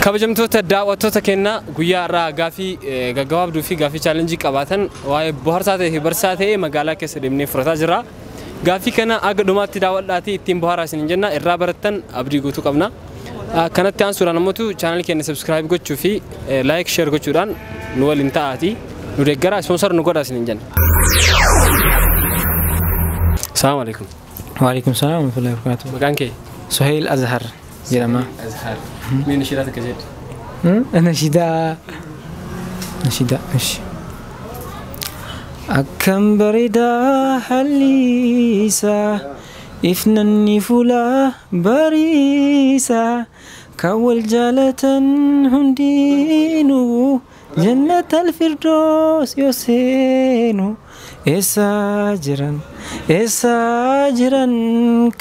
Kabajamtoota daawwattoota keenyaa, guyyaa irraa gaafii gaggabaabduu fi gaafii challenge qabaatan, waa'ee bohaarsaa ta'ee fi barsiisaa ta'ee magaalaa keessa deemnee fudhataa jirra. Gaafii kana aga dhumaatti daawwadhaatii ittiin bohaaraa isin jenna, irraa barattan abdii guutuu qabna. Kanatti aansuudhaan ammoo channel keenya subscribe gochuu fi like, share gochuudhaan nu waliin ta'aatii nu deeggaraa, sponsor nu godhaa isin jenna. Salaamu alaikum. Waalaikum salaam wa rahmatullahi wa barakatuh. Maqaan kee? Suhail Azhar jedhama. Azhar. Mee nashiidaa takka jedhi. Nashiidaa. Nashiidaa. Ishi. Akkam bareedaa haalli isaa, ifnanni fuula bariisaa, kan wal jaalatan hundinuu jannatal firdoos yoo seenu. Eessa jiran, eessa jiran,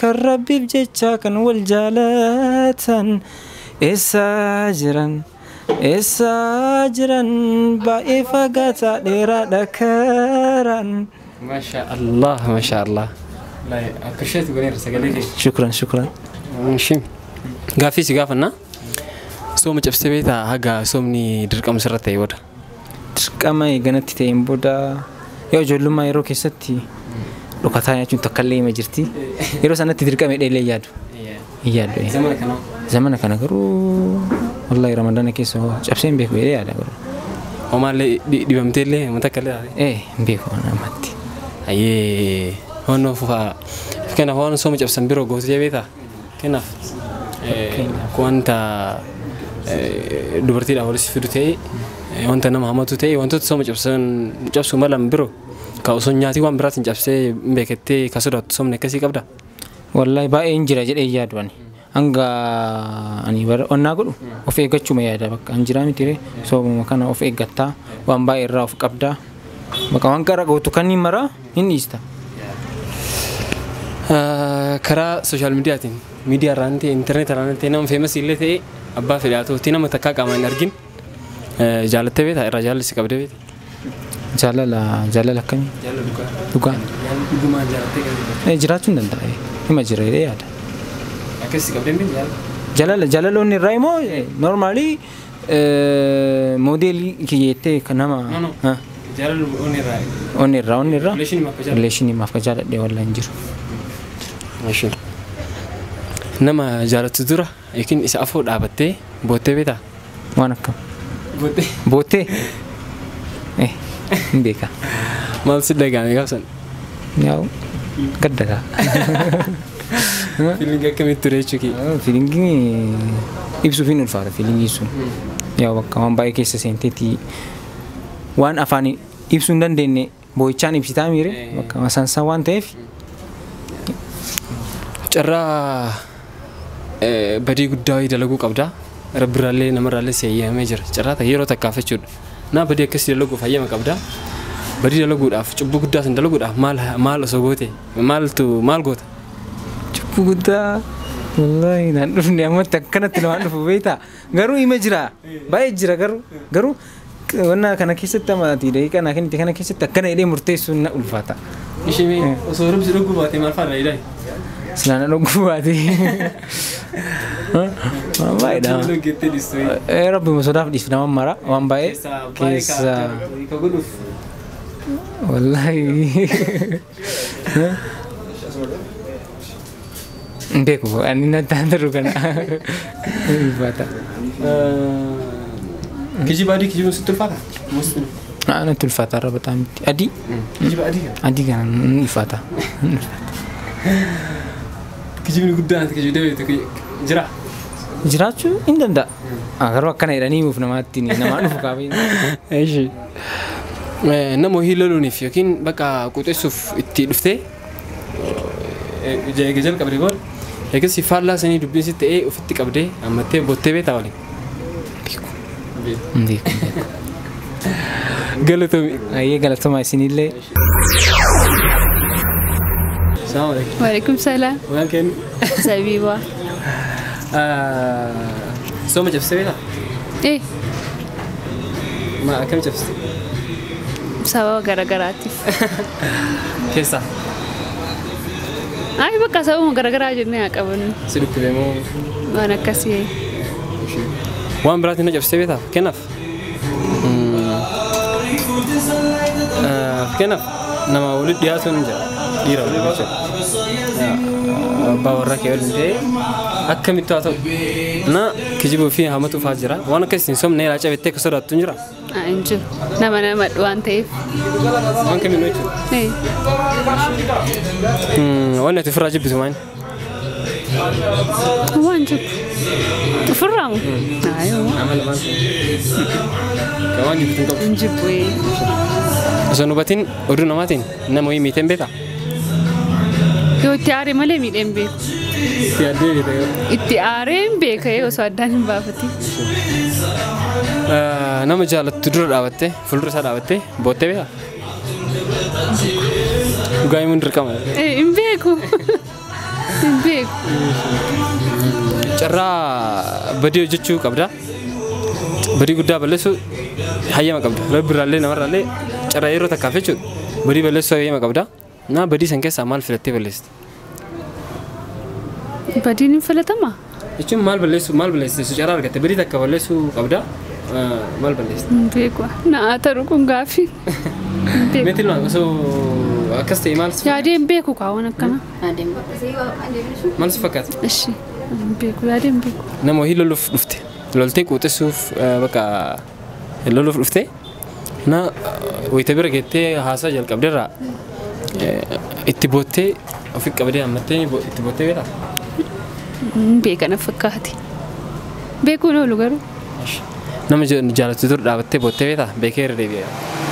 kan Rabbiif jecha kan wal jaalatan? Eessa jiran, eessa jiran? Baay'ee fagaataa, dheeraadha karaan. Masha Allah, masha Allah. Appreciate goneera sagalee kee. Shukran, shukran. Ishii. Gaaffii si gaafannaa. Sooma cabsitee beektaa, haga soomni dirqama sirra ta'e booda? Dirqama eeganatti ta'een booda, yoo ijoollummaa yeroo keessatti dhokataa nyaachuun takka illee hima jirti. Yeroo sanatti dirqama hidhee yaadu. Hin yaadu. Zamana kana. Zamana kana garuu wallahi Ramadaana keessa cabsee hin beeku jedhee yaada garuu. Homaallee dhibamtee illee mata akka illee taate? Ee, hin beeku ammatti. Ayyee, waan fufaa. Kanaaf waan sooma cabsan biroo gootee beektaa? Kanaaf wanta dubartiidhaaf walitti fidu ta'e, wanta nama hamatu ta'e, wantoota sooma cabsan cabsuu malan biroo ka osoo nyaatii waan biraatiin cabsee hin beekettee ka sodaattu, soomni akkasii qabda? Wallahi baay'ee hin jira jedhee yaadu ani. Hanga ani bara onnaa godhu of eeggachuma yaada, bakka hin jiraa miti ree, soomuma kana of eeggattaa, waan baay'ee irraa of qabdaa. Bakka waan qara gootu kan hin maraa hin dhiista. Karaa social mediaatiin, miidiyaa irraan ta'e, intarneet irraan ta'e, nama famous illee ta'e, abbaa fedhe haa ta'utti, nama takkaa qaamaan hin argin jaalattee beektaa, irraa jaalladhi qabdee beektaa? Jaalala, jaalala akkamii? Jaalala dhugaa. Dhugaa. Dhugumaan jaalattee qabdee. Jiraachuu hin danda'a. Hima jira jedhee yaada. Akkasii qabdee hin jaalala? Jaalala, jaalaloonni irraa immoo normally moodeelii kiyyeettee kan nama. No, no. Jaalala onni irraa. Onni irraa, onni irraa. Relation maaf jaalladha? Relation maaf ka jaaladhe wallahi hin jiru. Mashii. Nama jaalattu dura yookiin isa afoo dhaabattee boottee beektaa? Waan akkam? Boottee. Boottee? Hin beeka. Maal si dhaga'ame gaafsan? Yaa'u gadda kaa. Feeling akkamitti ture jechuu kee? Feelingiin ibsuuf hin ulfaata feelingiin sun. Yaa'u bakka waan baay'ee keessa seenteeti, waan afaan ibsuu hin dandeenye boo'ichaan ibsitaa miire, bakka sansan waan ta'eef. Carraa badii guddaa wayii dalaguu qabda. Rabbirraallee namarraallee si eeyyamee jira. Carraa ta'e yeroo takkaaf jechuudha. Naa badii akkasii dalaguuf hayyama qabda. Badii dalaguudhaaf, cubbuu guddaa san dalaguudhaaf maal maal osoo goote, maaltu maal goota? Cubbuu guddaa wallahi naan dhufne ammatti, akkanatti namaan dhufu beektaa, garuu hima jira, baay'ee jira, garuu wanna kana keessatti amma ati daqiiqaa naa kennite kana keessatti akkana jedhee murteessuun na ulfaata. Ishee osoo rabsi dhuguu baate maal faana jedhani? Silaa na dhuguu baate waan baay'eedha. Gettee dhiistu. Rabbi sodaaf dhiisu nama mara waan baay'ee keessa ka godhuuf. Wallahi hin beeku, ani nattaan taru kana ulfaata. Kijiba adii kijibuun sitti ulfaata? Natti ulfaata irra bataa miti. Adii? Kijiba adii kana? Adii kana ni ulfaata. Kijibni guddaan ati kijibdee beektu jira? Jiraachuu hin danda'a. Garuu akkana jedhanii himuuf namaatti namaa dhufu kaabee. Eeshi. Nama wahii loluuniif yookiin bakka quxeessuuf itti dhuftee eega jalqabdee booda eegas faallaa sanii dubbiin sitti ta'ee ofitti qabdee ammattee bottee beektaa waliin? Hin beeku. Galatoomi. Ayyee, galatoomaa isinillee. Salaamu alaikum. Waalaikum salaam. Maqaan kee? Zabiibaa. Sooma cabsitee beektaa? Eh, Ma akkam cabsite? Sababa garagaraatiif. Keessaa? Ay, bakka sababa garagaraa jennee haa qabannu. Si dhukkube moo? Waan akkasii. Waan biraatiin na cabsitee beektaa? Fakkeenyaaf fakkeenyaaf nama walitti dhiyaatuun hin jira. Dhiira waliin jechuudha. Abbaa warraa kee waliin ta'ee akkamitti haa ta'u na kijibuu fi hamatu fa'aa jira. Waan akkas hin somne irraa cabettee akka sodaattu hin jira. Hin jiru. Nama nama waan ta'eef. Waan kamiinuu jechuudha. Waan ati ofirraa jibbitu maali? Waan jibbu. Ofirraa moo? Ayoo. Amala maal? Kan waan jibbitu hin qabu. Hin jibbu. Osoo hin hubatin oduu namaatiin nama wayii miitee hin beektaa? Yoo itti aare malee miidhee hin beeku. Itti yaaddee beekta yoo. Itti aaree hin beeka osoo addaan hin baafatin. Nama jaalattu dura dhaabattee fuuldura isaa dhaabattee boottee beektaa? Dhugaa himuun dirqama. Hin beeku. Hin beeku. Carraa badii hojjechuu qabda. Badii guddaa balleessuu hayyama qabda. Rabbi irraallee namarraallee carraa yeroo takkaaf jechuudha. Badii balleessuu hayyama qabda. Na badii san keessaa maal filattee balleessite? Badiin hin filatamaa? Jechuun maal balleessuu maal balleessite carraa argatte badii takka balleessuu qabda. Maal balleessite? Hin beeku. Na'aa taru kun gaaffii. Hin beeku. Meetiin maal osoo akkas ta'e maal si Yaadee hin beeku kaa waan akkana. Maal si fakkaata? Ishi. Hin beeku yaadee hin beeku. Nama wayii loluuf dhufte. Loltee quuxisuuf bakka loluuf dhufte. Na wayita bira geettee haasaa jalqabdeerraa itti boottee ofi qabdee hammattee itti boottee beektaa? Hin beeka na fakkaate. Beekuun oolu garuu. Nama jaalattu dur dhaabattee boottee beektaa? Beekee irra deebi'ee.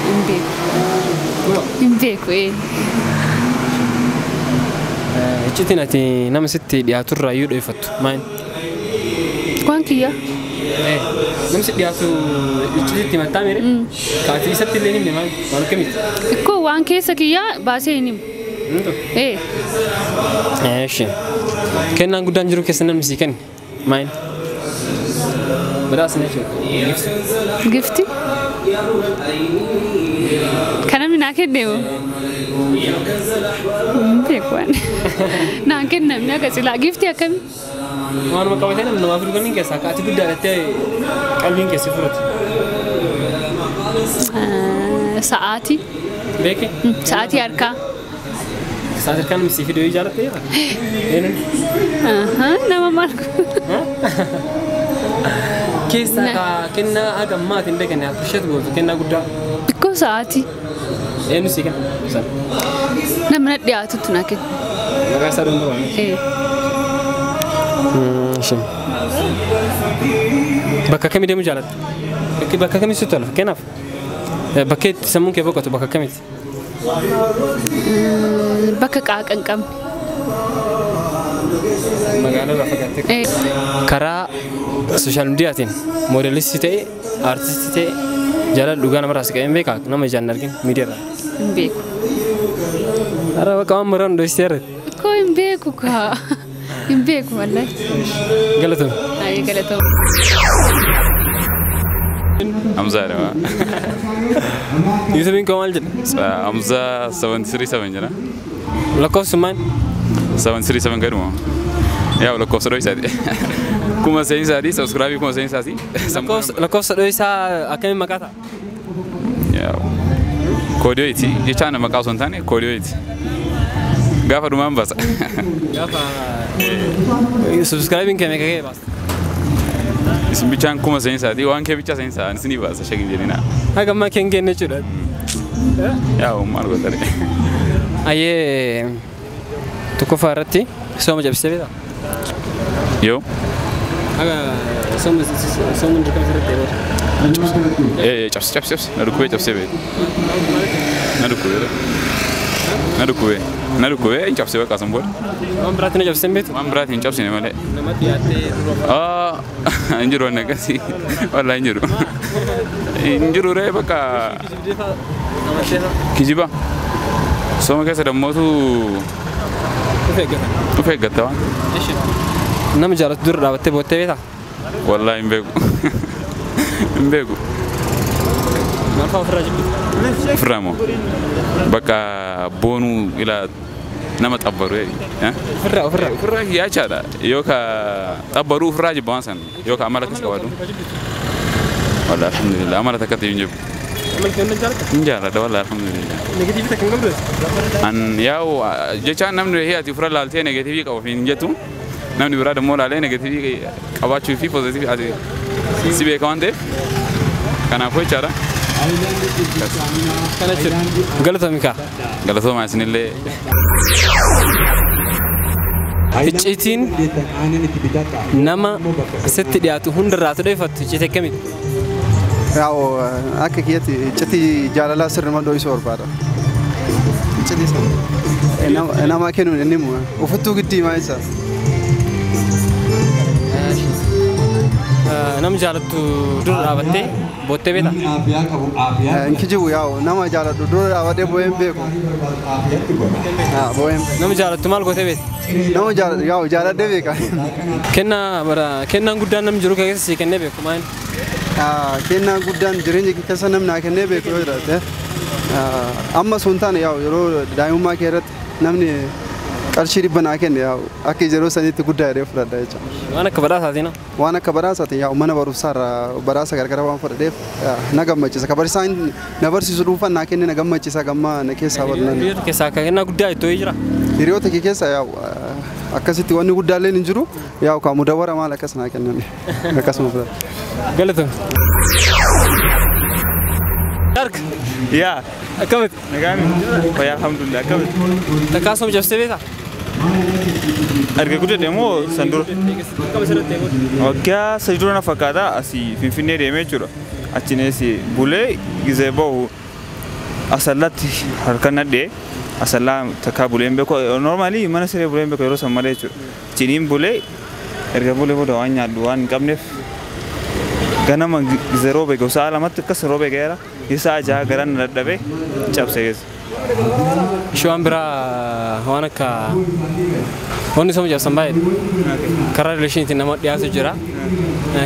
Hin beeku. Hin beeku. Iccitiin ati nama sitti dhiyaaturraa iyyuu dho'ifattu maal? Waan kiyyaa. Nama sitti dhiyaatu iccitiitti himattaa miire? Kaati isatti illee hin himne maal? Waan akkamiiti? Ikkoo waan keessa kiyyaa baasee hin himu. Eeshi. Kennaan guddaan jiru keessa namni sii kenne maal? Badhaasni jechuudha. Gifti? Kan namni naa kenne moo? Hin beeku waan. Naan kennamne akka silaa gifti akkamii? Waanuma qabatee namni namaaf dhugan keessaa akka ati guddaa dhattee qalbiin keessi fudhatu. Sa'aatii. Beeki? Sa'aatii harkaa. Sa'aatii harkaa namni sii fiduu jaallattee jira? Eenyuun? Nama maal? Keessaa ka kennaa haga ammaatiin hin beekne appreciate gootu kennaa guddaa. Ikkoo sa'aatii. Eenyu sii kenna? Nama na dhiyaatutu na kenna. Maqaa isaa dhuunfaa waan. Bakka akkamii deemuu jaalatta? Bakka akkamii sitti tola? Fakkeenyaaf bakka itti sammuun kee boqotu bakka akkamiiti? Bakka qaaqa hin qabne. Magaalaa irraa fagaattee. Karaa sooshaal miidiyaatiin moodelistii ta'e aartistii ta'e jaalala dhugaa namarraa si qabeen beekaa nama ijaan hin argin miidiyaarraa. Hin beeku. Har'a bakka waan maraan dhoksitee jirti. Ikkoo hin beeku kaa. Hin beeku wallahi. Galatoom. Ayi galatoom. Hamza jedhama. Yuusufiin koo maal jedha? Hamza 737 jedha. Lakkoofsi maal? 737 gaduma. Yaa lakkoofsa dhoo isaati. Kuma seensaati subscribe kuma seensaati. Lakkoofsa dhoo isaa akkamiin maqaa ta'a? Yaa koodiyooti jechaan maqaa osoo hin taane koodiyooti. Gaafa dhumaan baasa. Gaafa subscribing kee meeqa ga'e baasta? Isin bichaan kuma seensaati waan kee bichaa seensaa isinii baasa shakin jedhina. Haga ammaa kee hin geenne jechuudha. Yaa maal godhare. Ayyee tokkoffaa irratti sooma cabsitee beektaa? Yoo. Haga sooma sooma dirqama sirriitti yeroo. Cabse cabse cabse na dhukkubee cabsee beeku. Na dhukkubee. Na dhukkubee. Na dhukkubee hin cabsee bakka san booda. Waan biraatti na cabsitee hin beektu? Waan biraatti hin cabsine malee. Namatti yaaddee dura. Hin jiru waan akkasii. Wallaahi hin jiru. Hin jiru ree bakka. Kijiba. Sooma keessa dammootu. Of eeggata. Of eeggatta waan. Nama jaallattu dura dhaabattee boottee beektaa? Wallaahi hin beeku. Hin beeku. Maal fa'aa ofirraa jibbita? Ofirraa moo? Bakka boonuu ilaa Nama xabbaru. Ofirraa ofirraa. Ofirraa yaachaadha. Yoo ka xabbaruu ofirraa jibba waan san yoo ka amala akkas qabaatu. Wallah alhamdulillah amala takkatti hin jibbu. Amala kee hin jaalladha? Hin jaalladha wallah alhamdulillah. Negatiivii takka hin qabdu? An yaa'u jechaan namni ati ofirra laaltee negatiivii qaba ofiin hin jettu. Namni biraa dammoo laalee negatiivii qabaachuu fi poozitiivii ati si beeka waan ta'eef kanaafuu jechaadha. Kana jechuudha. Galatoomi kaa. Galatoomaa isinillee. Icciitiin nama sitti dhiyaatu hundarraa dhoyfattu icciitii akkamiiti? Yaa'u akka kiyyatti icciitii jaalalaa sirnuma dho'isuu barbaada. Icciitii sana nama kennuun inni immoo uffattuu giddii maa isa. Nama jaalattu dura dhaabattee boottee beektaa? Hin kijibu yaa'u nama jaaladhu dura dhaabadhee boo'ee hin beeku. Boo'ee. Nama jaalattu maal gootee beekta? Nama jaaladhu yaa'u jaaladhee beeka. Kennaan guddaan namni jiru keessa sii kennee beeku maal? Kennaan guddaan jireenya keessa namni naa kennee beeku yoo jiraate amma sun taane yaa'u yeroo daa'imummaa kee irratti namni qarshii 100 naa kenne yaa'u akka yeroo sanitti guddaa jedhee fudhadha jechuudha. Waan akka badhaasaatiin? Waan akka badhaasaatiin yaa'u mana barumsaa irraa badhaasa gargara waan fudhadheef na gammachiisa. Ka barsiisaan na barsiisu dhuunfaan naa kenne na gammachiisa gamma na keessaa badnaan. Hiriyoota keessaa akka kennaa guddaa ittoo jira? Hiriyoota kee keessa yaa'u akkasitti wanni guddaallee hin jiru yaa'u kaamu dawara maal akkas naa kennan akkasuma fudhadha. Galatoomi. Dark. Yaa. Akkamitti? Nagaami. Fayyaa alhamdulillah akkamitti? Takkaa cabsitee beektaa? Erga guddate moo san dura? Waggaa 3 dura na fakkaata asii Finfinnee deemee jechuudha. Achiinis bulee gizee bahu asallatti harka nadhee asallaa takkaa bulee hin beeku. Noormaalii mana siree bulee hin beeku yeroo san malee jechuudha. Achiin bulee erga bulee booda waan nyaadhu waan hin qabneef ganama gizee roobee gosa 2tti akkas roobee ga'eera. Isaa 6 garaan na dadhabee cabse keessa. Ishee waan biraa waan akka wanni sooma cabsan baay'eedha. Karaa rileeshiniitiin nama dhiyaatu jira.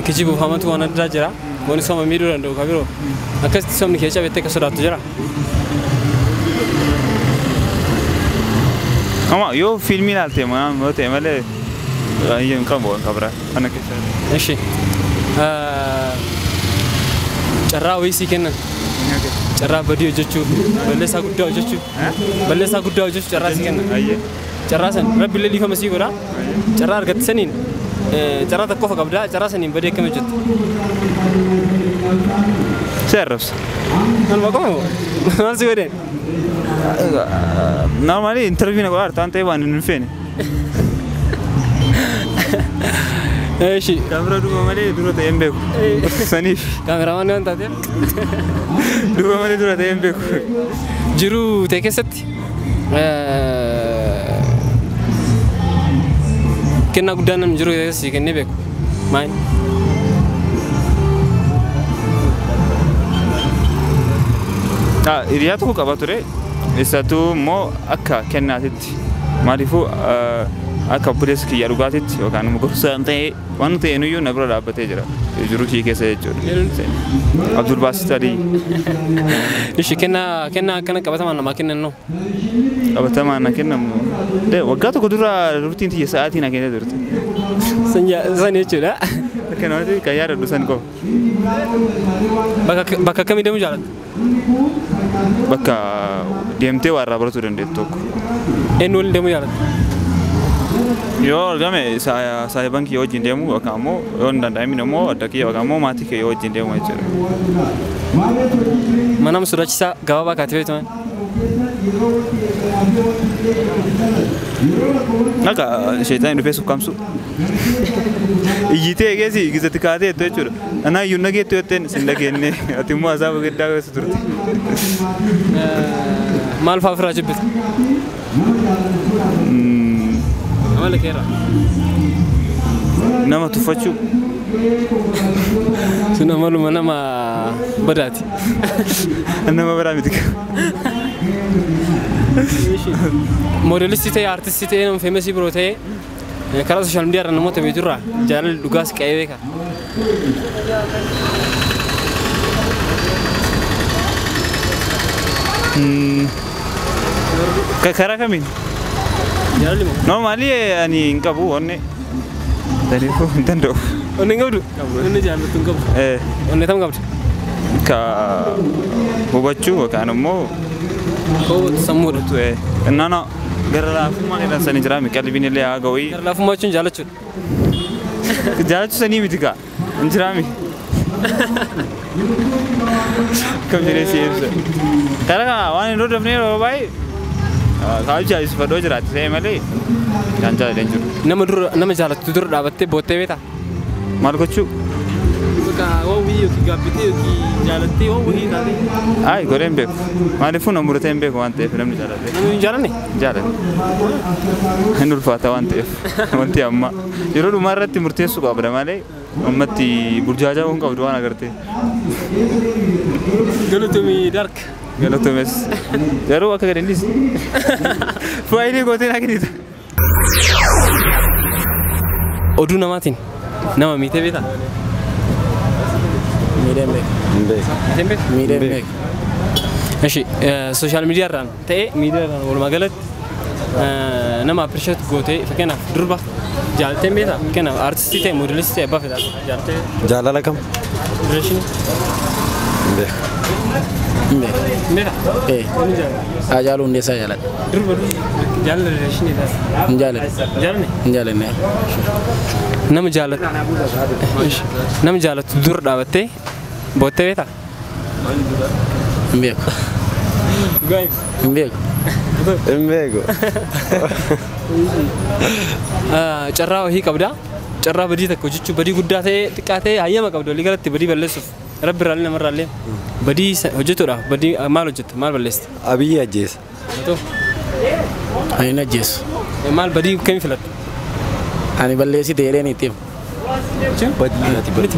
Kijibuuf hamatu waan addaa jira. Wanni sooma miidhuu danda'u kan biroo. Akkasitti soomni kee cabettee akka sodaattu jira. Amma yoo fiilmii ilaalte yoo ta'e malee hin qabu waan kabira kana keessa. Ishi. Carraa wayii sii kennan. Carraa badii hojjechuu, balleessaa guddaa hojjechuu, balleessaa guddaa hojjechuu carraa sii kennan. Carraa san rabbi illee dhiifama sii godha. Carraa argatte saniin carraa tokko qofa qabdaa carraa saniin badii akkam hojjetta? Si arrabsa. Maal qofa moo? Maal si godheen? Normaalii intarviin godhaa jirta ta'e waan hin feene. Eeshi. Kaamera duuba malee dura ta'ee hin beeku. Saniif. Kaameramaan waan taateef. Duuba malee dura ta'ee hin beeku. Jiruu ta'e keessatti kennaa guddaan namni jiruu keessa sii kennee beeku. Maal? Hiriyaa tokko qaba ture. Isatu immoo akka kennaatitti. Maaliifuu akka obboleessa kiyya dhugaatitti yookaan immoo gorsa ta'e waan ta'e nuyyuu na bira dhaabbatee jira. Jiruu kiyya keessa jechuudha. Abdul Baasit Alii. Ishi kennaa akkana qabatamaan namaa kennan noo? Qabatamaan na kennamu. Waggaa tokko dura durtiin tiyya sa'aatii na kennee turte. San jechuudha. Akka namatti kan yaadadhu san qofa. Bakka akkamii deemuu jaalatta? Bakka deemtee waa irraa baratuu dandeettu tokko. Eenyu waliin deemuu jaalatta? Yoo argame saahiban kiyya wajjin deemu yookaan immoo yoo hin danda'amin immoo adda kiyya yookaan immoo maatii kiyya wajjin deemu jechuudha. Mana sodaachisaa gabaabaa kaatee beektu maal? Akka sheexaan dhufee sukkaamsu. Iyyitee egeesi gizatti kaatee jettu jechuudha. Anaa iyyuu nageettu jetteen sin dhageenye ati immoo asaaba guddaa keessa turte. Maal fa'aa ofirraa jibbita? Amala keerraa. Nama tuffachuu. Sun amaluma nama badaati. Nama badaa miti. Moodelistii ta'e, aartistii ta'e, nama feemasii biroo ta'e karaa sooshaal miidiyaa irra namoota beekturraa jaalalli dhugaas qe'ee beeka. Karaa kamiin? Jaalalli moo? Normaalii ani hin qabu onnee. Daliifuu hin danda'u. Onnee hin qabdu? Onnee jaallattu hin qabdu? Onnee tam qabdu? Ka hubachuu yookaan immoo Hubatu sammuudha. No gara laafummaan jedhan sanii jira qalbiin illee haa ga'u. Gara laafummaa jechuun jaalachuudha. Jaalachuu sanii miti kaa hin jiraami. Kam jedhee si ibsa. Karaa kana waan hin hordofne yeroo baay'ee kaa'u jaallisifadhoo jiraate ta'e malee kan jaalladhe hin jiru. Nama dura nama jaalattu dura dhaabattee boottee beektaa? Maal gochuu? Bakka waan wayii yookiin gaabbitee yookiin jaalattee waan wayii taatee. Ayi godhee hin beeku. Maaliifuu na muratee hin beeku waan ta'eef namni jaalladhe. Namni hin jaalanne? Jaalladhe. Hin ulfaata waan ta'eef wanti amma yeroo dhumaa irratti murteessuu qabda malee ammatti burjaajaa hin qabdu waan agartee. Galatoomi dark. Galatoomes. Garuu akka gadi hin faayilii gootee naa kennita. Oduu namaatiin nama miitee beektaa? Miidheen beeku. Miiteen beektu? Miidheen beeku. Eshi sooshaal miidiyaa irraan ta'ee miidiyaa irraan walumaa galatti nama appreciate gootee fakkeenyaaf durba jaalattee beektaa? Fakkeenyaaf aartistii ta'e moodelistii ta'e abbaa fedhaa jaalattee Jaalala kam? Relation Hin beeku. Hin beeku. Hin beektaa? Ee. Haacaaluu Hundeessaa jaaladha. Durba jaalala relation taate. Hin jaaladhe. Jaalanne? Hin jaalanne. Nama jaalattu nama jaalattu dura dhaabattee boottee beektaa? Hin beeku. Hin beeku. Hin beeku. Carraa wahii qabdaa. Carraa badii tokko hojjechuu badii guddaa ta'ee xiqqaa ta'ee hayyama qabda walii galatti badii balleessuuf rabbi irraallee namarraallee badii hojjetuudhaaf badii maal hojjetta maal balleessita? Abiyyi ajjeesa. Ani hin ajjeesu. Maal badii akkamii filatta? Ani balleessite jedheen itti himu.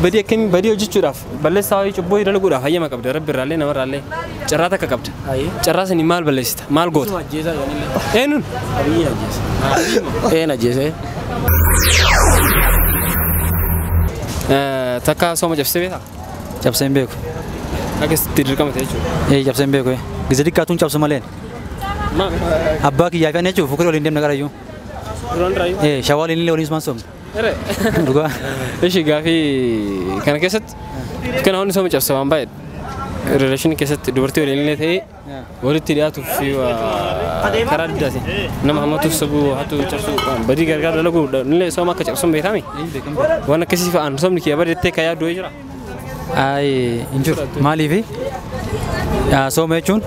Badii akkamii badii hojjechuudhaaf balleessaa wayii cubbuu dalaguudhaaf hayyama qabda rabbi irraallee namarraallee carraa takka qabda. Carraa sanii maal balleessita maal goota? Eenyuun? Abiyyi ajjeesa. Een ajjeesee. Takka sooma cabsitee beektaa? Cabsee hin beeku. Akkasitti dirqama ta'e jechuudha. Ee cabsee hin beeku. Gizee xiqqaatuun cabsu maleen. Maal? Abbaa kiyyaa fi ani jechuun fuukii waliin deemna qarayyuu. Duraan duraayyuu? Ee shawaaliin illee waliin sumaan soomna. Ere. Dhugaa. Ishi gaafii kana keessatti kana hundi sooma cabsa waan baay'eedha. Relation keessatti dubartii waliin illee ta'ee walitti dhiyaatuuf fi karaa addaatiin nama hammatuuf sabuu hatu cabsuu badii gargaar dalaguu illee sooma akka cabsuun beekame. Waan akkasii fa'aan soomni kiyya badeettee kan yaaddu jira. Ayi hin jiru. Maaliifi sooma jechuun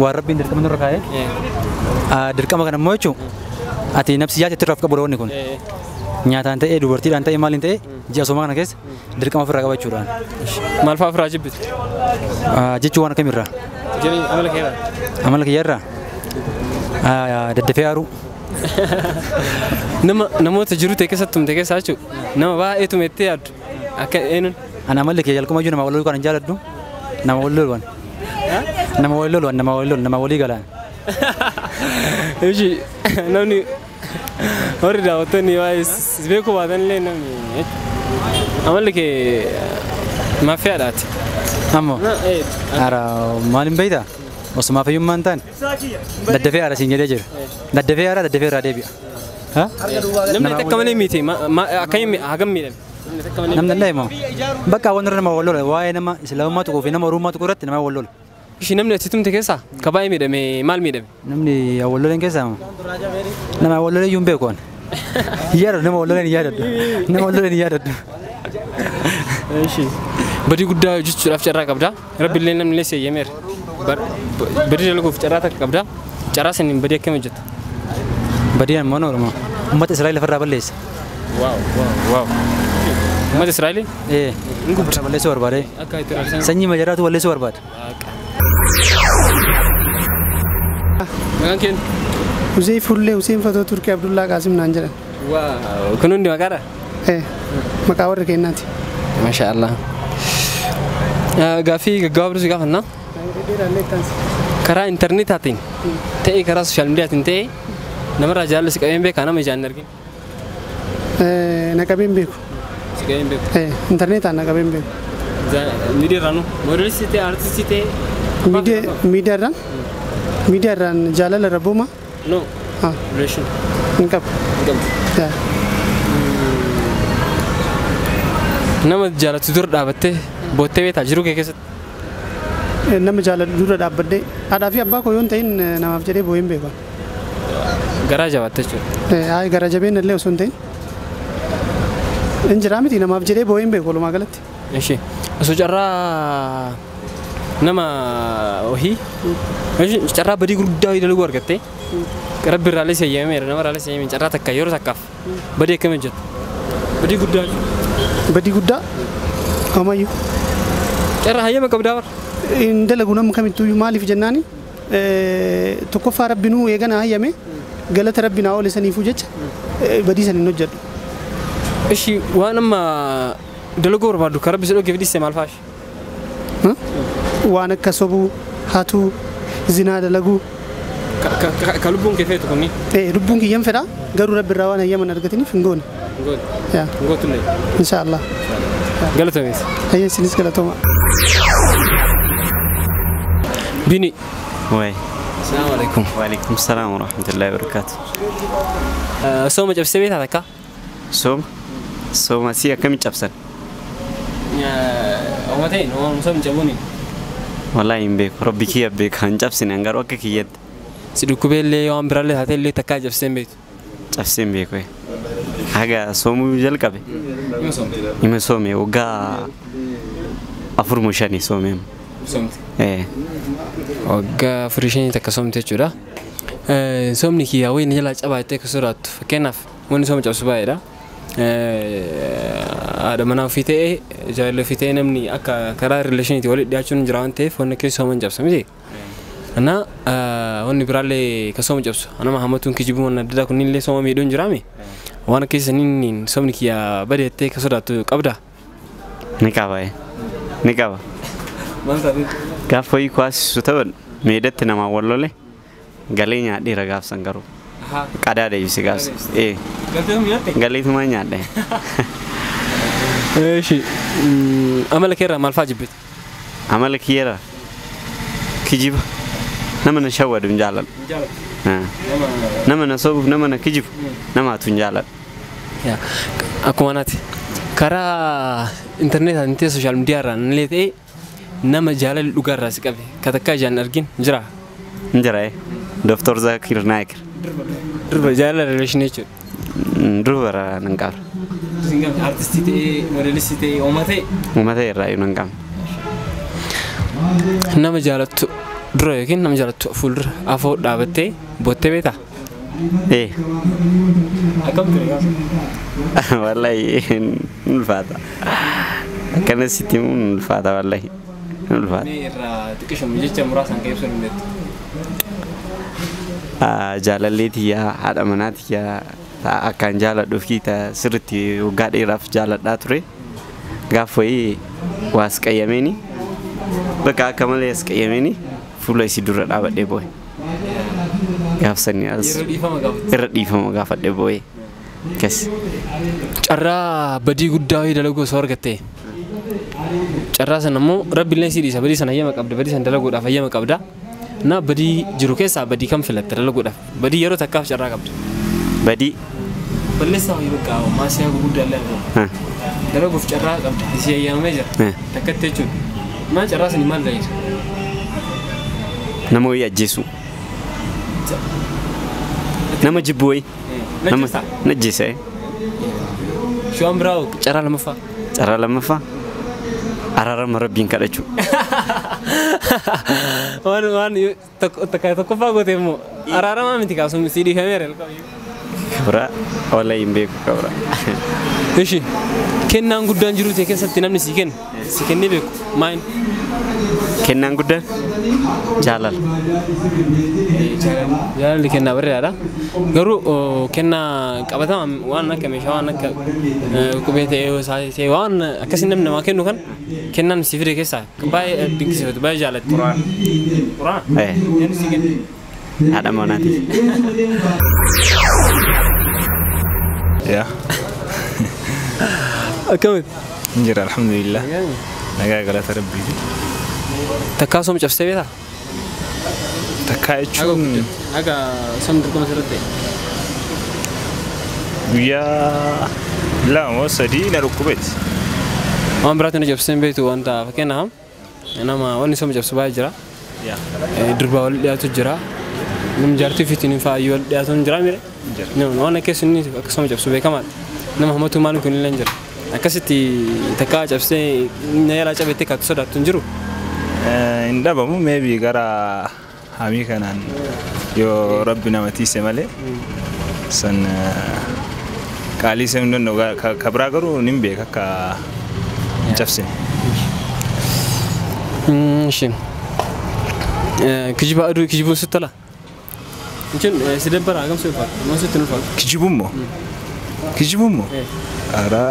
waan rabbiin dirqama nurra kaa'ee dirqama kana immoo jechuun ati nafsi yaad itti irraa of qabu wanni kun. Nyaataan ta'ee dubartiidhaan ta'ee maaliin ta'ee ji'a sooma kana keessa dirqama ofirraa qabachuudhaan. Maal fa'aa ofirraa jibbitu? Jechuun waan akkamirraa? Jireenya amala kee irraa? Amala kiyya irraa? Daddafee aaruu. Nama namoota jiru ta'e keessatti tumte keessaa jechuudha. Nama baay'ee tumettee yaaddu akka eenyuun? Ani amalli kiyya jalqaba iyyuu nama wal loluu kan hin jaaladhu. Nama wal lolu nama wal lolu nama wal lolu nama walii galaan. Ishi namni warri daawwattoonni waa'ee beekuu baatan illee namni amalli kee maafiyaadhaati. Ammoo ara maal hin beektaa? Osoo maafiyyummaa hin taane daddafee aara siin jedhee jira. Daddafee aara daddafee irraa deebi'a. Namni takka malee miti akkamiin hagam miidhame? Namni illee immoo bakka waan irra nama wal lola waa'ee nama islaamummaa tuquu fi nama oromummaa tuquu irratti nama wal lola. Ishi namni achi tumte keessaa ka baay'ee miidhame maal miidhame? Namni wal loleen keessaa nama wal lolee iyyuu hin beeku ani. Yaadadhu nama wal loleen hin yaadadhu. Nama wal loleen hin yaadadhu. Ishi badii guddaa hojjechuudhaaf carraa qabda. Rabbi illee namni illee si eeyyameera. Badii dalaguuf carraa takka qabda. Carraa saniin badii akkam hojjetta? Badii ammoo na Oromoo. Uummata Israa'el lafarraa balleessa. Waaw waaw waaw. Uummata Israa'el? Ee. Lafarraa balleessuu barbaade. Akka itti raabsan. Sanyii majaraatu balleessuu barbaada. Maqaan kee? Hussein Fullee Hussein Fatoo Turkii Abdullaa Qaasim naan jedhan. Waaw kun hundi maqaadha? Ee maqaa warra keenyaati. Masha Allah. Gaaffii gaggabaabduu si gaafannaa. Karaa intarneetaatiin ta'ee karaa sooshaal miidiyaatiin ta'ee namarraa jaalala si qabeen beekaa nama ijaan hin argin. Na qabeen beeku. Si qabeen beeku. Intarneetaan na qabeen beeku. Miidiyaarraa nu moodelistii ta'e aartistii ta'e. Miidiyaarraan? Miidiyaarraan jaalala rabbuuma? No. Relation. Hin qabu. Hin qabdu. Yaa. Nama jaalatu dura dhaabattee boottee beektaa jiruu kee keessatti? Nama jaaladhu dura dhaabbadhee haadhaa fi abbaa koo yoo hin ta'in namaaf jedhee boo'ee hin beeku. Garaa jabaatte jechuudha. Hayi gara jabeen illee osoo hin ta'in. Hin jiraa miti namaaf jedhee boo'ee hin beeku walumaa galatti. Ishi osoo carraa nama wahii carraa badii gurguddaa wahii dalaguu argattee rabbi irraallee si eeyyameera nama irraallee si eeyyamee carraa takka yeroo takkaaf badii akkam hojjettu? Badii guddaa jechuudha. Badii guddaa homayyuu. Carraa hayyama qabdaa bara. Hin dalagu nama kamittuu maaliif jennaani tokkoffaa rabbinuu eegana hayyame galata rabbi naa oole saniifuu jecha badii san hin hojjedhu. Ishi waan amma dalaguu barbaaddu kan rabbi si dhoogeef dhiiste maal fa'aa? Waan akka sobuu, hatuu, zinaa dalaguu. Ka lubbuun kee feetu kunni? Lubbuun kiyyan fedha garuu rabbi irraa waan hayyaman argatiniif hin goone. Hin goone. Yaa. Hin gootullee. Inshaallah. Galatomees. Hayyee isinis galatooma. Bini. Way. Assalamu alaikum. Wa alaikum salam wa rahmatullahi wa barakatuh. Sooma cabsee beektaa takka? Sooma? Sooma si akkamiin cabsan? Oma ta'e sooma cabuuni. Wallahi hin beeku. Rabbi kiyya beeka hin cabsine garuu akka kiyyatti. Si dhukkubee illee waan biraallee taatee illee takkaa cabsee hin beektu. Cabsee hin beeku. Haga soomuu jalqabe. Ima soome waggaa 4 moo 5 soomee. Soomte. Waggaa 4 5 takka soomte jechuudha. Soomni kiyyaa wayii na jalaa cabaa jettee akka sodaattu fakkeenyaaf wanni sooma cabsu baay'eedha. Haadha manaa ofii ta'ee jaalala ofii ta'ee namni akka karaa rileeshiniitti walitti dhiyaachuun jira waan ta'eef wanni keessa sooma hin cabsa miti. Na wanni biraallee ka sooma cabsu nama hammatuun kijibuun waan adda addaa kunniin illee sooma miidhuun jiraami. Waan keessa inni soomni kiyyaa bade jettee akka sodaattu qabda. Ni qaba. Ni qaba. Maal taatee? Gaafa wayii kuwaasisu ta'an meedatti namaa wal lole galee nyaadheera gaafsan garuu. Qadaa deebise gaafsan. Galteetuma nyaatte? Galeetuma nyaadhe. Eeshi amala keerraa maal fa'aa jibbite? Amala kiyyeerraa kijiba nama na shawwadu hin jaaladhu. Nama na sobuuf nama na kijibu namaatu hin jaaladhu. Akkuma naati karaa intarneetaan ta'e sooshaal miidiyaarraan illee ta'e nama jaalalli dhugaarraa si qabe ka takkaa ijaan argin jira. Hin jira. Dooktor Zakir Naik. Durba jaalala rileeshinii jechuudha. Durba nan qaba. Artistii ta'ee moodelistii ta'ee uumaa ta'e. Uumaa ta'e irraa nan qaba. Nama jaalattu dura yookiin nama jaalattu fuuldura afoo dhaabattee boottee beektaa? Akkam ture gaafa? Wallahi hin ulfaata. Akkana sitti himuun hin ulfaata wallahi. Hin ulfaata. Mee irraa xiqqishuma jecha muraasaan kan ibsuu dandeettu. Jaalallee tiyyaa haadha manaa tiyyaa akkaan jaaladhuuf sirriitti waggaa dheeraaf jaaladhaa ture. Gaafa wayii waas qayyameeni bakka akka malee as qayyameeni fuula isii dura dhaabadhee boo'e. Gaaf sanii as irra dhiifama gaafadhee boo'e. Akkas. Carraa badii guddaa wayii dalaguu osoo argattee carraa sana immoo rabbi illee sii dhiisa badii sana hayyama qabda badii sana dalaguudhaaf hayyama qabda. Na badii jiru keessaa badii kam filatta dalaguudhaaf badii yeroo takkaaf carraa qabda. Badii. Balleessaa wayii bakka maasiyaa gurguddaa illee argamu. Dalaguuf carraa qabda isii hayyamamee jira. Takkatti jechuudha. Maal carraa sanii maal dalagita? Nama wayii ajjeesu. Nama jibbu wayii. Nama najjeessa. Shawaan biraa carraa lammaffaa. Carraa lammaffaa araarama rabbiin kadhachuu. Waan takka tokkoffaa goote immoo araaramaa miti kaasuma sii dhiifameera. Kabra wallahi hin beeku kabra. Ishi kennaan guddaan jiru ta'e keessatti namni sii kennu si kennee beeku maal? Kennaan guddaan jaalala. Jaalalli kennaa bareedaadha. Garuu kennaa qabatamaa waan akka meeshaa waan akka qubee ta'ee ta'ee waan akkasii namni namaa kennu kan kennaan si fide keessaa baay'ee dinqisiifatu baay'ee jaalatti. Quraan. Quraan? Eenyu si kenne? Haadha manaati. Yaa. Akkamitti? Jira alhamdulillah. Nagaa galata rabbiiti. Takkaa sooma cabsitee beektaa? Takkaa jechuun Akka soomni dirqama sirriitti ta'e. Guyyaa 2 3 na dhukkubeeti. Waan biraatti na cabsee hin beektu wanta fakkeenyaaf nama wanni sooma cabsu baay'ee jira. Durbaa wal dhiyaatu jira. Namni jaartii ofiitiin fa'aa wal dhiyaatu hin jira mire. Waan akkasii akka sooma cabsu beekamaadha. Nama hamatu maal kun illee hin jira. Akkasitti takkaa cabsee na yaalaa cabettee kaatu sodaattu hin jiru. Hin dhabamu maybe gara hamii kanaan yoo rabbi nama tiise malee san qaalii seenuu danda'u ka biraa garuu nin beeka akka hin cabsine. Ishi. Kijiba aduu kijibuun sitti tola? Jechuun si dabbara hagam si ulfaata? Moo sitti hin ulfaatu? Kijibuun moo? Kijibuun moo? Araa.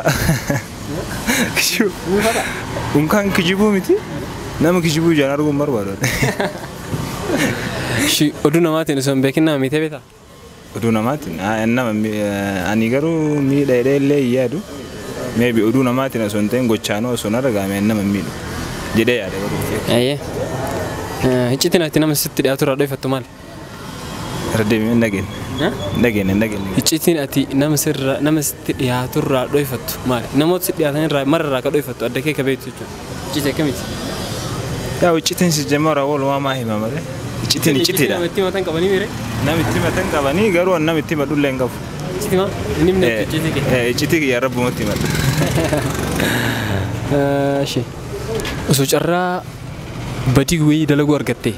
Kijibu. Unkaan kijibuu miti? Nama kijibuu ijaan arguu hin barbaadu. Ishi oduu namaatiin osoo hin beekin nama miitee beektaa? Oduu namaatiin nama ani garuu miidha jedhee illee hin yaadu. Maybe oduu namaatiin osoo hin ta'in gochaanoo osoo hin argame nama hin miidhu jedhee yaada garuu. Ayyee. Icciitiin ati nama sitti dhiyaatu irraa dho'ifattu maali? Irra deebiin hin dhageenye. Hin dhageenye hin dhageenye. Icciitiin ati nama sirra nama sitti dhiyaatu irraa dho'ifattu maali? Namoota sitti dhiyaatan irraa mara irraa ka dho'ifattu adda kee ka beektu jechuudha. Icciitii akkamiiti? Yaa icciitiin si jemma walumaa maa hima malee. Icciitiin iccitiidha. Nama itti himatan qabanii miire? Nama itti himatan qabanii garuu nama itti himadhu illee hin qabu. Iccitii maa? Inni himne iccitii kee? Iccitii kiyya rabbumatti himadha. Ishee osoo carraa badii wayii dalaguu argatte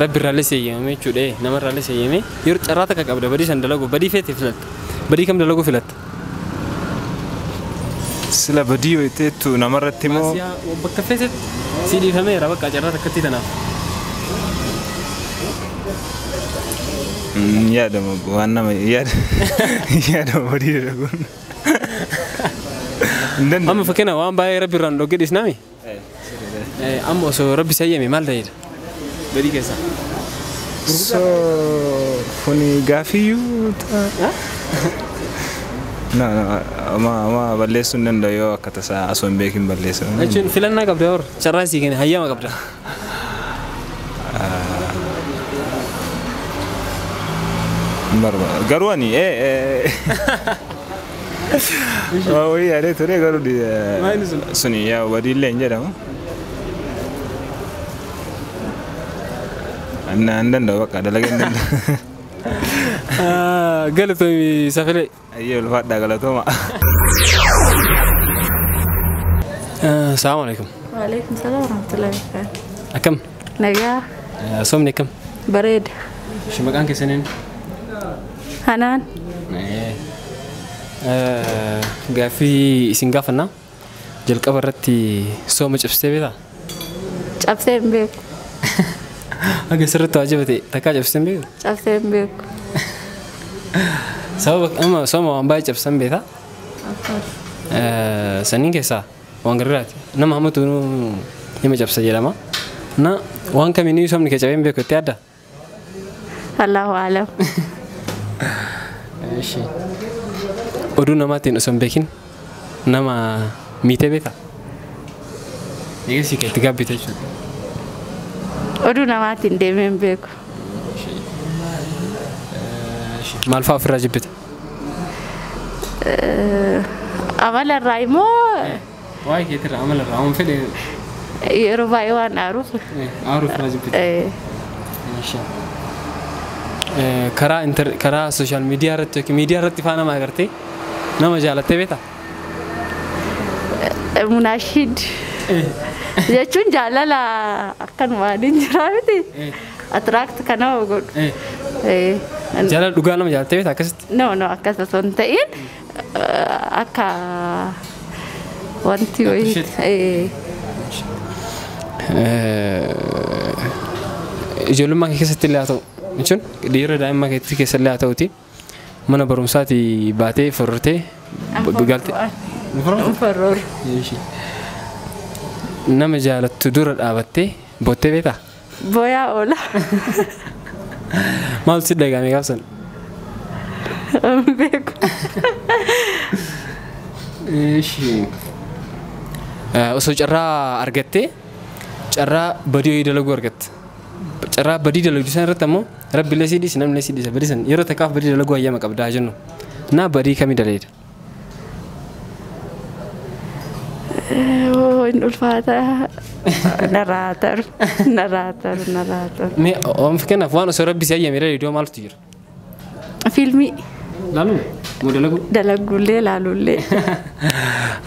rabbi irraallee seeyyamame jechuudha nama irraallee seeyyamee yeroo carraa takka qabda badii san dalaguu badii feete filatta badii kam dalaguu filatta? Sila badii wayiteettu namarratti immoo. Bakka feetetti si dhiifameera bakka carraa takkatti tanaaf. Yaadama waan nama yaadama badii dalaguun. Amma fakkeenya waan baay'ee rabbi irraan dhoggee dhiisnaami? Amma osoo rabbi seeyyame maal ta'eedha? Badii keessaa. So kuni gaafiyyuu ta'a. No no ama balleessuu hin danda'u yoo akka tasaa osoo hin beekin balleessu. Jechuun filannaa qabda hor carraa sii kenne hayyama qabda. Barbaada garuu ani wayii yaadee ture garuu suni yaa badii illee hin jedhamu. Hin danda'u bakka dalagee hin danda'u. Galatoomi Safilee. Ayyee ulfaadhaa galatooma. Salaamu alaikum. Waalaikum salaam warahmatullahi wabarakatuh. Akkam? Nagaa. Soomni akkam? Bareeda. Ishi maqaan keessan eenyu? Hanaan. Gaaffii isin gaafannaa jalqaba irratti sooma cabsitee beektaa? Cabsee hin beeku. Akka sirriitti waajiba ta'e takkaa cabsitee hin beektu? Cabsee hin beeku. Sababa amma sooma waan baay'ee cabsan beektaa? Sanniin keessaa waan gargaraati. Nama hamatu nama cabsa jedhama. Na waan kamiiniyyuu soomni kee cabee hin beeku itti yaaddaa? Allahu a'lam. Ishi. Oduu namaatiin osoo hin beekin nama miitee beektaa? Eegasii kee itti gaabbite jechuudha. Oduu namaatiin deemee hin beeku. Maal fa'aa ofirraa jibbita? Amala irraa immoo. Waa'ee keetirraa amala irraa waan fedhe. Yeroo baay'ee waan aaruuf. Aaruu ofirraa jibbita. Karaa karaa sooshaal miidiyaa irratti yookiin miidiyaa irratti faa nama agartee nama jaalattee beektaa? Munaashid. Jechuun jaalala akkanumaan hin jiraa miti. Attract kan nama godhu. Jaalala dhugaa nama jaalattee beektaa akkasitti? No no akkas osoo hin ta'in akka wanti wayii. Ijoollummaa kee keessatti illee haa ta'u jechuun yeroo daa'imummaa keetti keessa illee haa ta'uti mana barumsaatii baatee forortee galtee. Foror. Nama jaalattu dura dhaabattee boottee beektaa? Booyaa oola. Maaltu sitti dhagahame gaafa sana? Hin beeku. Osoo carraa argattee carraa badii wayii dalaguu argatte. Carraa badii dalaguu sana irratti ammoo rabbi illee sii dhiise namni illee sii dhiise badii sana yeroo takkaaf badii dalaguu hayyama qabdaa jennu. Na badii kamii daleeda? Hin ulfaata. Narraa taru. Narraa taru. Narraa taru. Mee waan fakkeenyaaf waan osoo rabbi si hayyame daleedu maaltu jira? Fiilmii. Laaluu? Moo dalaguu? Dalagullee laalullee.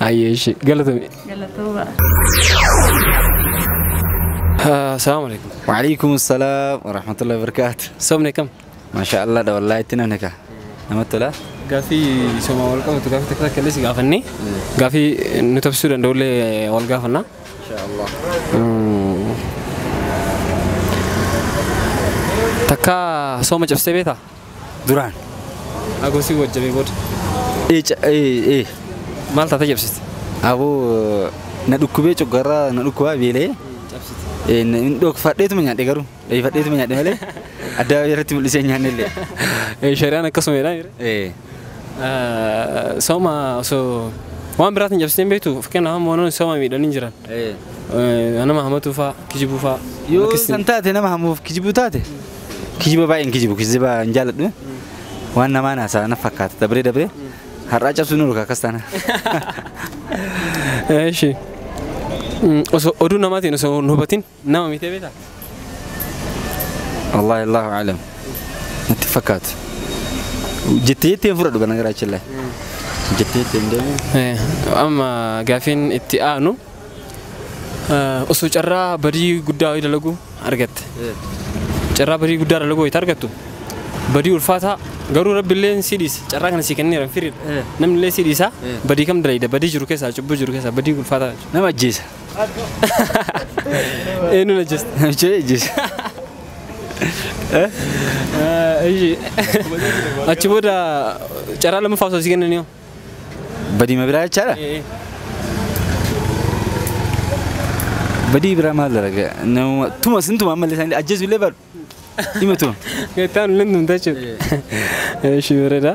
Ayyee ishee galatoomi. Galatooma. Salaamu alaikum. وعليكم السلام ورحمة الله وبركاته. Soomni kam? ما شاء الله ده والله تنانك. نمت لا؟ Gaafii sooma wal qabatu gaafii takka takka illee si gaafannee gaafii nu tabsuu danda'ullee wal gaafanna. إن شاء الله. Takka sooma cabsitee beektaa? Duraan. Agosii wajjabee booda. Ee. Maal taatee cabsite? Aboo na dhukkubee coggarraa na dhukkubaa beelee. Inni dhokfadheetuma nyaadhe garuu dheeyfadheetuma nyaadhe malee adda irratti mul'isee nyaanne illee. Shari'aan akkasuma jedhaa jira. Sooma osoo waan biraatiin cabsitee hin beektu fakkeenyaaf amma wantoonni sooma miidhanii jiran. Nama hamatuu fa'aa kijibuu fa'aa. Yoo san taate nama hamuuf kijibuu taate kijiba baay'een kijibu kijiba hin jaalladhu waan namaa naasaa na fakkaata dabree dabree har'aa cabsuu nu akkas taana. Eeshi. Osoo oduu namaatiin osoo hin hubatin nama miitee beektaa? Wallaahi Allahu a'lam. Natti fakkaatu. Jettee jettee hin fudhadhu bana garaachillee. Jettee jettee hin deemu. Amma gaafiin itti aanu osoo carraa badii guddaa wayii dalaguu argatte. Carraa badii guddaa dalaguu wayii argattu. Badii ulfaataa garuu rabbi illee si dhiisa carraa kana si kenneera firiidha. Namni illee si dhiisa badii kam dalayda badii jiru keessaa cubbuu jiru keessaa badii ulfaataa. Nama ajjeesa. Eenyuun ajjeesta? Namicha ajjeesa. Achi booda carraa lammaffaa osoo si kennan yoo? Badii ma biraa jechaadha? Badii biraa maal dalaga? Nama tuma sintuma ammallee isaanii ajjeesu illee baadhu. Dhima tuma. Gataan illee tumta jechuudha. Eeshi bareeda.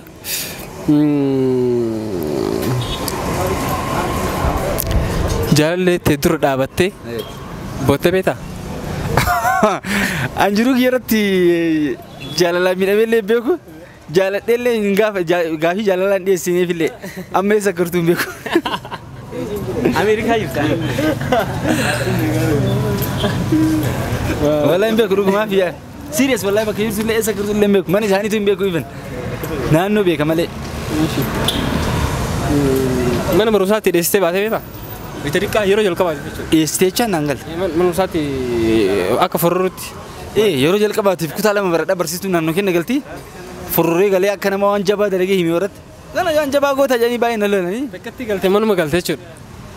Jaalallee tee dura dhaabattee boottee beektaa? An jiruu kiyya irratti jaalalaan miidhamee illee beeku jaaladhee illee hin gaafa gaafii jaalalaan dhiyeessineef illee amma eessa akka jirtu hin beeku. Ameerikaa jirta. Wallahi hin beeku dhugumaaf yaa. Serious wallahi bakka jirtu illee eessa akka jirtu illee hin beeku mana isaaniitu hin beeku even naannoo beeka malee. Mana barumsaatti dhiyeessitee baatee beektaa? Bita xiqqaa yeroo jalqabaati jechuudha. Dhiyeessitee jechaan naan galte. Mana barumsaatti akka fororootti. Yeroo jalqabaatiif kutaa lama baradhaa barsiistuu naannoo kenna galtii fororee galee akka nama waan jabaa dalagee himee irratti. Kana waan jabaa goota jedhanii baay'ee na lolanii. Takkatti galtee manuma galte jechuudha.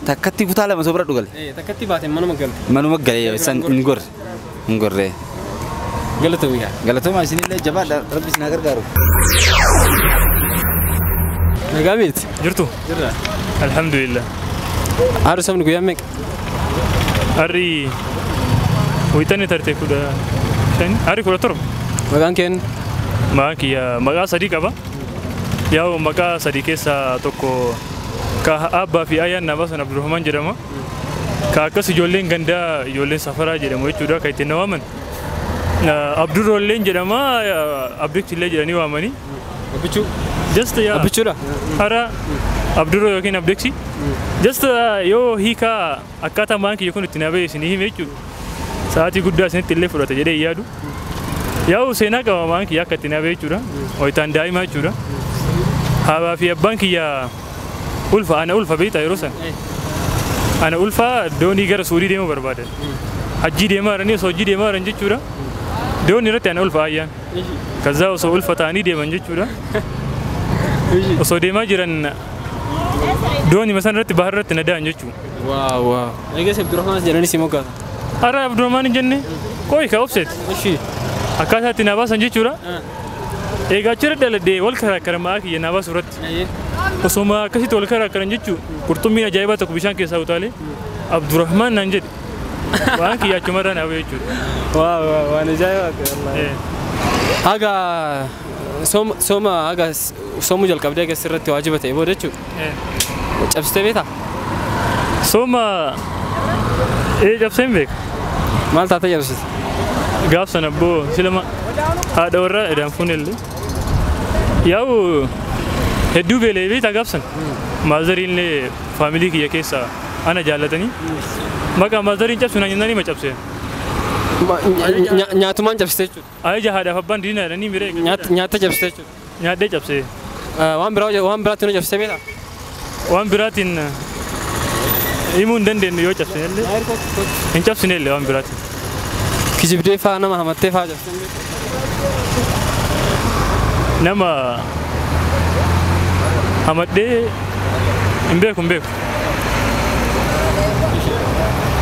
Takkatti kutaa lama soo baradhu gale. Takkatti baatee manuma galte. Manuma galee san hin gorre. Hin gorre. Galatoomii gaa. Galatooma isinillee jabaadha rabbi isin haa gargaaru. Nagaa miti? Jirtu? Jirra. Alhamdulillah. Haadha sabni guyyaa meeqa? Harri wiixanni tartee 15 harri 17. Maqaan keen? Maqaan kiyya maqaa sadii qaba. Yaa'u maqaa sadii keessaa tokko ka abbaa fi ayyaan nama sana Abdurrahman jedhama. Ka akkas ijoolleen gandaa ijoolleen safaraa jedhamu jechuudha kan ittiin waaman. Abdurrolleen jedhama Abdichillee jedhanii waamanii. Abbichuu? Just yaa. Abbichuudha? Hara Abdurroo yookiin Abdiksi. Just yoo hiikaa akkaataa maan kiyya kun ittiin habee isinii hime jechuudha. Sa'aatii guddaa isinitti illee fudhata jedhee yaadu. Yaa'u seenaa qaba maan kiyya akka ittiin habee jechuudha. Wayitaan daa'imaa jechuudha. Haabaa fi abbaan kiyya ulfa ana ulfa beektaa yeroo sana. Ana ulfa doonii gara Suudii deemuu barbaadan. Hajjii deemaa jiranii osoo hojii deemaa jiran jechuudha. Doonii irratti ana ulfa ayyaan. Kazaa osoo ulfa ta'anii deeman jechuudha. Osoo deemaa jiran doonii sana irratti bahar irratti na da'an jechuudha. Waaw waaw. Eegas Abdurrahmaan jedhanii si moggaasa. Har'a Abdurrahmaan hin jenne qo'i ka obseet. Akkaataa itti na baasan jechuudha. Egaa achirra dhaladhee wal karaakkaran ma'aa kiyya na baasu irratti. Osoma akkasitti wal karaakkaran jechuun qurxummiin ajaa'ibaa tokko bishaan keessaa utaalee Abdurrahmaan naan jedhe. Waan kiyya achumarraa na ba'e jechuudha. Waaw waaw waan ajaa'ibaa ta'e. Haga sooma haga soomuu jalqabdee haga sirratti waajiba ta'e booda jechuudha. Cabsitee beektaa? Sooma cabsee hin beeku. Maal taatee cabsite? Gaaf sana abboo silama haadha warraa edaan fuunellee. Yaa'u Hedduu beelee beektaa gaafsan. Maazariin illee faamilii kiyya keessaa ana jaallatanii. Maqaa maazariin cabsu naan jennaan ima cabsee. Nyaatumaan cabsite jechuudha. Ajaja haadhaaf abbaan diinaa jedhanii miree. Nyaata cabsite jechuudha. Nyaadhee cabsee. Waan biraa waan biraatiin cabsite beektaa? Waan biraatiin himuu hin dandeenyu yoo cabsine illee. Hin cabsine illee waan biraatiin. Kijibdee faa nama hamattee faa cabsite beektaa? Nama hamadhee hin beeku hin beeku.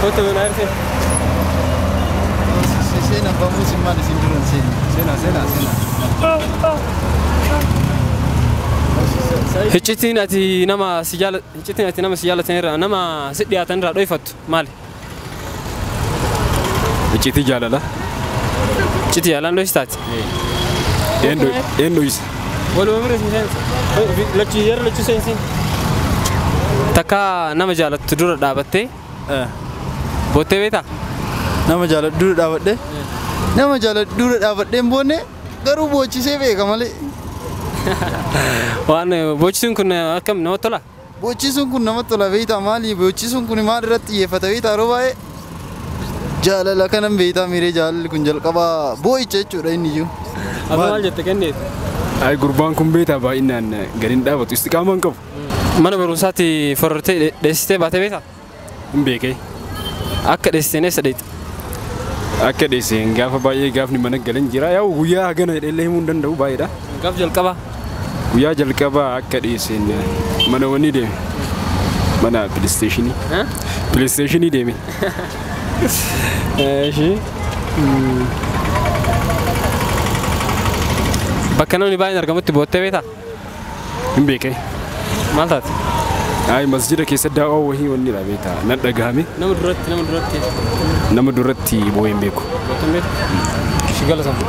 Kottu na erse. Seenaa bamuus maal isin duran seenaa. Seenaa seenaa seenaa. Iccitiin ati nama si iccitiin ati nama si jaalatan irraa nama si dhiyaatan irraa dhoyfattu maali? Iccitii jaalala. Iccitii jaalalaan dhoysitaati? Een dhoysa. Waluma bira isin seensa. Lachuu yeroo lachuu seensin. Takka nama jaalattu dura dhaabattee boottee beektaa? Nama jaaladhu dura dhaabadhee? Nama jaaladhu dura dhaabadhee hin boonne garuu boochisee beeka malee. Waan boochisuun kun akkam namatti tola? Boochisuun kun namatti tola beektaa maali? Boochisuun kun maal irratti xiyyeeffata beektaa yeroo baay'ee? Jaalala kanan beektaa miiree jaalalli kun jalqabaa boo'icha jechuudha inni iyyuu. Ati maal jette kenneet? Ay gurbaan kun beektaa baay'inaan gadi hin dhaabatu istiqaamaa hin qabu. Mana barumsaatti forortee dheessitee baatee beektaa? Hin beekee. Akka dheessiteen eessa dheeyte? Akka dheesseen gaafa baay'ee gaafni mana galan jira yaa'u guyyaa hagana jedhee illee himuu hin danda'u baay'eedha. Gaaf jalqabaa? Guyyaa jalqabaa akka dheesseen mana wanni deeme. Mana pileesteeshinii. Pileesteeshinii deeme. Eeshi. Bakka namni baay'een argamutti boottee beektaa? Hin beekee. Maal taate? Ay masjida keessa daawwaa wahii wanni dha beektaa nan dhagahame. Nama duratti nama duratti. Nama duratti boo'ee hin beeku. Boottee hin beektu? Shi galatama.